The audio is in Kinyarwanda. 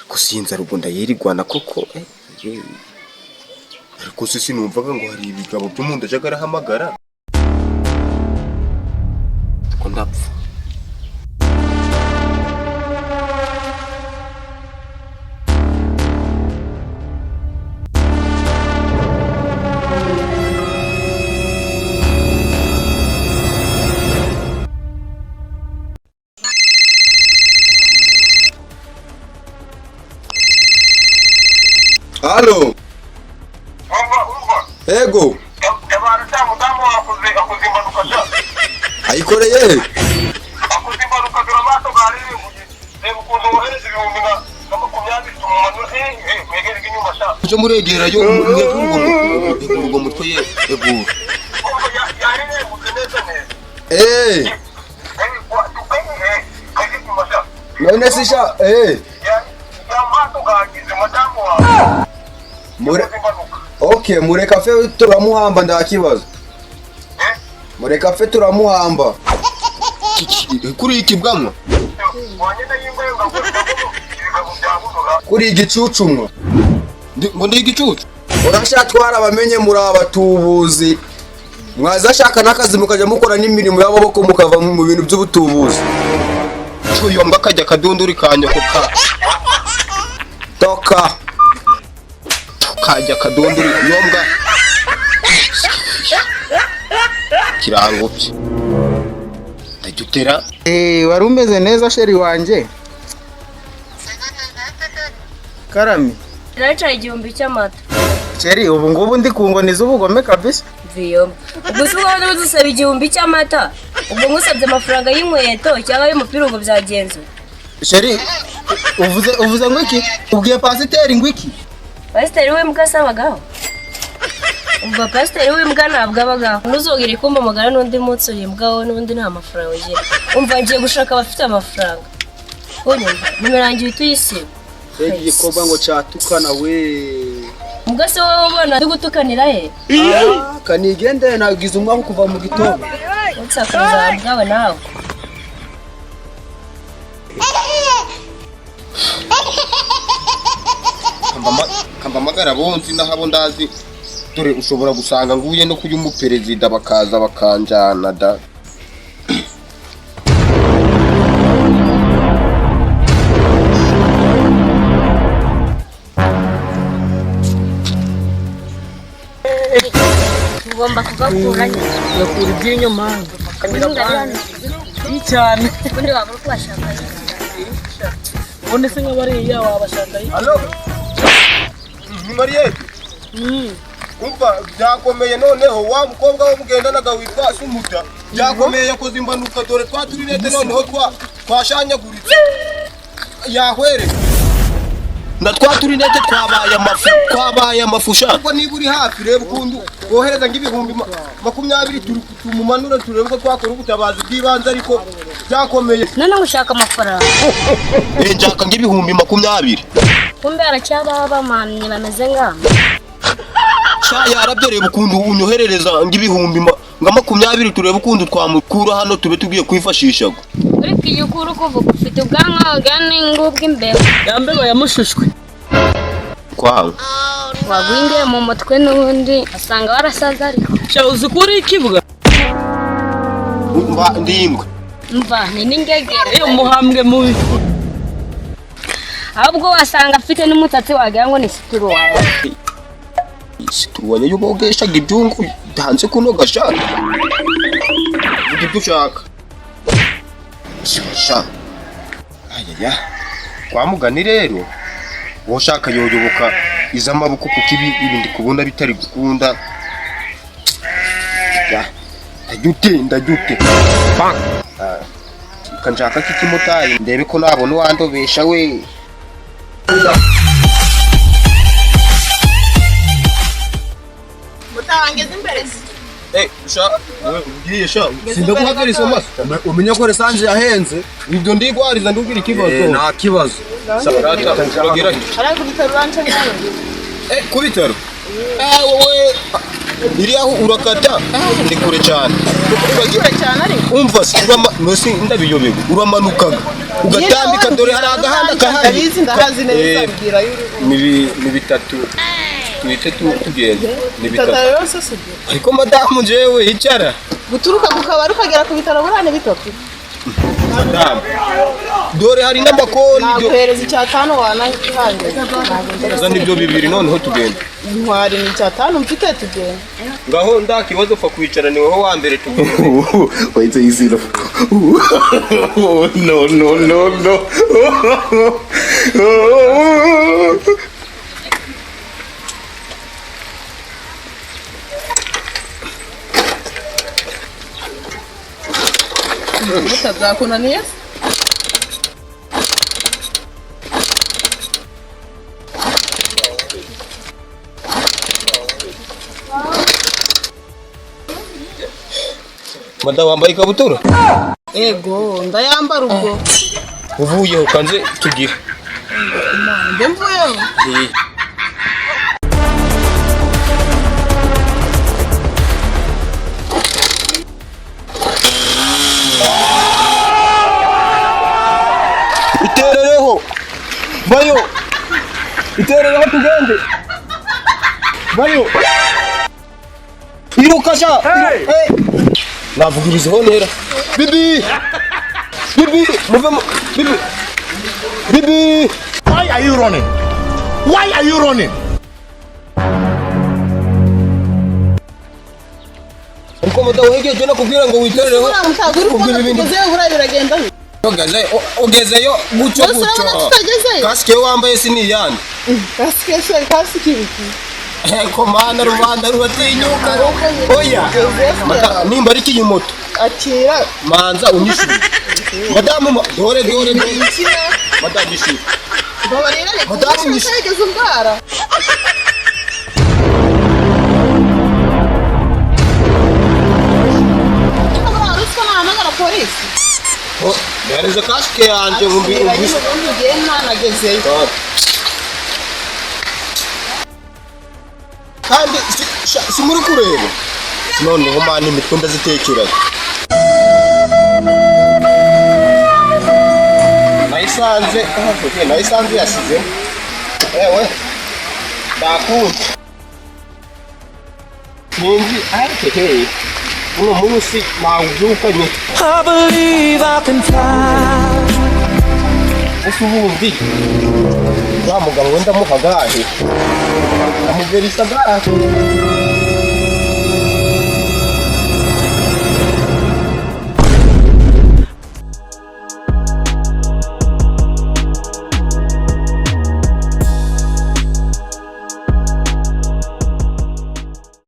Gusinza rugunda yirigwana koko. Ariko se sinumvaga ngo hari ibigabo byo mu nda ajyaga arahamagara ko ndapfa. Halo. Ego. Ayikoreye. Cyo muregera yo urwo mutwe ye egura. Eh. None se sha eh. Okay, mureka fe turamuhamba nda kibazo. Mureka fe turamuhamba. Kuri iki bwamwa? Kuri igicucumwa. Ngo ndi igicucu? Urashatwara abamenye muri abatubuzi. Mwaza shaka nakazi mukajya mukora n'imirimo y'amaboko mukava mu bintu by'ubutubuzi. Uyu mbwa kajya kadunduri kanyoko ka. Toka. Kajya kadunduri yombwa. Kirangopye. Ndajutera. Wari umeze neza sheri wanjye. Karami. Naricaye igihumbi cy'amata. Sheri ubu ngubu ndi kungoni z'ubugome kabisa. Mviyo. Ubwo se ubwo dusaba igihumbi cy'amata. Ubwo ngusabye amafaranga y'inkweto cyangwa y'umupira ubwo byagenze. Sheri uvuze ngo iki? Ubwiye pasiteri ngo iki? Pasiteri w'imbwa asabagaho. Ubwo pasiteri w'imbwa ntabwo abagaho. Ntuzongere kumpamagara n'undi munsi uri imbwa wowe n'undi nta mafaranga ugira. Umva ngiye gushaka abafite amafaranga. Unyumva nimero yanjye uhita uyisiba. Mbega igikorwa ngo cyatukana we. Ubwo se wowe ubona ndi gutukanira he? Kanigendere nagize umwaka kuva mu gitondo. Utsakuza bwawe nawe. Kambamagara bonzi nahabo ndazi. Dore ushobora gusanga nguye no kuyu umuperezida bakaza bakanjana da. Ugomba kugakuranye. Gakura iby'inyuma. Cyane. Ubundi waba uri kubashaka. Ubundi se nk'abariya wabashaka. Allo. Ni Mariette. Umva byakomeye noneho wa mukobwa wo mugendanaga witwa Sumuta byakomeye yakoze impanuka dore twaturinete noneho twashanyaguritse yahwere na twaturinete twabaye amafu sha. Ubwo niba uri hafi reba ukuntu wohereza ng'ibihumbi 20 tumumanura turebe ko twakora ubutabazi bw'ibanze ariko byakomeye. None ngushaka amafaranga. Nshaka ng'ibihumbi 20. Kumbe aracyaba bamamye bameze ngamba. Sha yarabyo reba ukuntu unyoherereza ng'ibihumbi nga 20 turebe ukuntu twamukura hano tube tugiye kwifashisha. Ariko iyo ukura ukuvuga ufite ubwanwa bwani ngubw'imbere. Yambeba yamushushwe. Kwanga. Wagwingiye mu mutwe n'ubundi asanga warasaza ariko. Sha uzi kuri ikibuga. Mba ndimbwa. Mva ni n'ingegere. Iyo muhambwe mubi. Ahubwo wasanga afite n'umutatsi wagira ngo ni situruwaya. Situruwaya yo bogeshaga ibyungu hanze kunoga sha. Vuga ibyo ushaka. Sha. Ayaya. Kwa mugani rero woshaka yoyoboka iz'amaboko kuko ibi ndi kubona bitari gukunda. Ya. Ndajute. Kanjaka kikimotari ndebe ko nabona uwandobesha we. Sha ugiye sha sindaguhagarisa amaso Umenye ko resanje yahenze. Ibyo ndigwariza ndubwira ikibazo. Nta kibazo. Ku bitaro. Wowe Iriya aho urakata ni kure cyane. Kure cyane ariko. Umva se urama nose ndabiyobewe, uramanukaga ugatambika, dore hari agahanda kahari. Ndabizi, ndahazi neza, Eh, mbwira y'uri. Ni bitatu tuhite tugenda, ni Bitatu bitatu. yose si byo. Ariko madamu jewe icara. Guturuka ku kabari ukagera ku bitaro buriya ni bitatu. Madamu, dore hari n'amakoni. Naguhereza icyatanu wanahangiza. Zana ibyo bibiri noneho tugenda. Ntwari ni icyatanu mfite, tugenda. Ngaho nda kibazo, upfa kwicara, ni wowe wa mbere, tugenda. Wait till you see the. No, no, no, no. Byakunaniye se? Madamu, wambaye ikabutura? Ego, ndayambara ubwo. Uvuyeho kanze tugire. Mbe mvuyeho. Iterereho bayo, iterereho tugende, bayo, iruka sha. Hey! Navugirizaho nera. Bibi, bibi, muvemo, bibi, bibi. Why are you running? Why are you running? Ariko madamu, wegeje no kubwira ngo witerereho. Buriya ntabwo uri kubona Ubwo ibi bintu- tugezeyo, buriya biragenda bite? Ugezeyo gutyo. Bose urabona Gutyo. tutagezeyo. Kasike wambaye si niyande? Kasike se, kasike ibiki? Komana, rubanda ruratinyuka. Oya. Nimba ari iyi moto. Akira. Manza unyishyure madamu, dore dore dore. Akira. Madamu, ishyure. Babarira reka. Madamu, Umusore utarigeze urwara. Buriya ruswa nahamagara polisi. Oh, mpereza kasike yanjye ngo Akira nyine, umbise. ubundi ugiye ntanagezeyo. Kandi si muri kureba noneho mana, imitwe ndazitekeraga, nayisanze, nayisanze yasize. Ewe, ndakunze, sinzi ariko hey, uno munsi nawubyukanye. I believe I can fly. Ese ubundi wa mugabo wenda muhagahe, amuverisa agahe?